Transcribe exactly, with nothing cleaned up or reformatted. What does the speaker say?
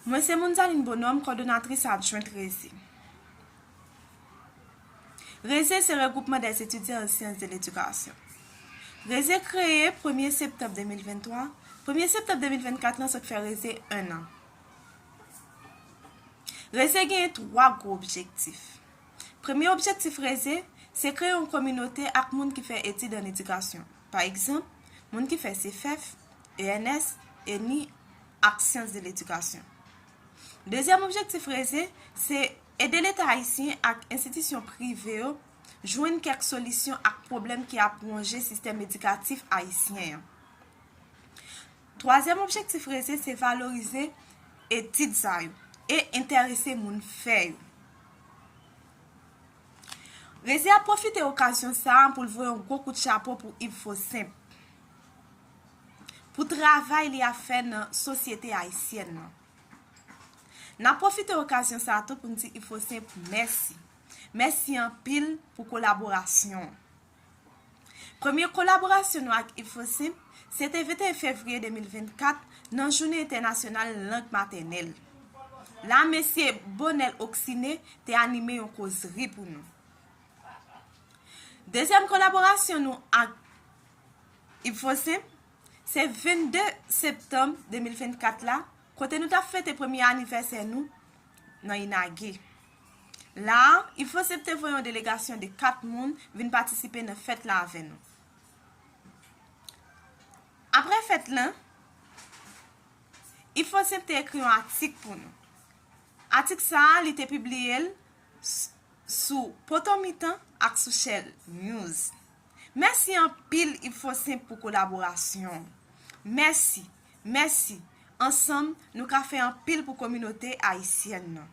Mwen se Mounzaline Bonhomme, kòdonatris adjwent Reze. Reze se Regroupement des étudiants en sciences de l'éducation. Reze kreye premye septanm de mil venntwa. Premye septanm de mil vennkat lan sot fè Reze en an. Reze genyen twa gwo objektif. Premye objektif Reze se kreye yon kominote ak moun ki fè etid an edikasyon. Pa egzanp, moun ki fè CEFEF, ENS, ENI ak syans de ledikasyon. Dezyèm objektif Reze se ede Leta ayisyen ak enstitisyon prive yo jwenn kèk solisyon ak pwoblèm ki ap wonje sistèm edikatif ayisyen an. Twazyèm objektif Reze se valorize etid sa yo e enterese moun fè yo. Reze ap pwofite okazyon sa a pou l voye yon gwo kout chapo pou Yves Faucin pou travay li ap fè nan sosyete ayisyèn nan. N ap pwofite okazyon sa a tou pou n di Yves Faucin mèsi. Mèsi anpil pou kolaborasyon an. Premye kolaborasyon nou ak Yves Faucin se te venteyen fevriye de mil vennkat nan Jounen Entènasyonal Lang Matènèl. La, mesye Bonel Oxiné te anime yon kozri pou nou. Dezyèm kolaborasyon nou ak Yves Faucin se vennde septanm de mil vennkat la, kote nou t ap fete premye anivèsè nou nan INAGE. La a, Yves Faucin te voye yon delegasyon de kat moun vin patisipe nan fèt la avè nou. Apre fèt lan, Yves Faucin te ekri yon atik pou nou. Atik sa a, li te pibliye l s- sou Potomitan ak sou Shell News. Mèsi anpil Yves Faucin pou kolaborasyon. Mèsi, mèsi. Ansanm, nou ka fè anpil pou kominote ayisyèn nan.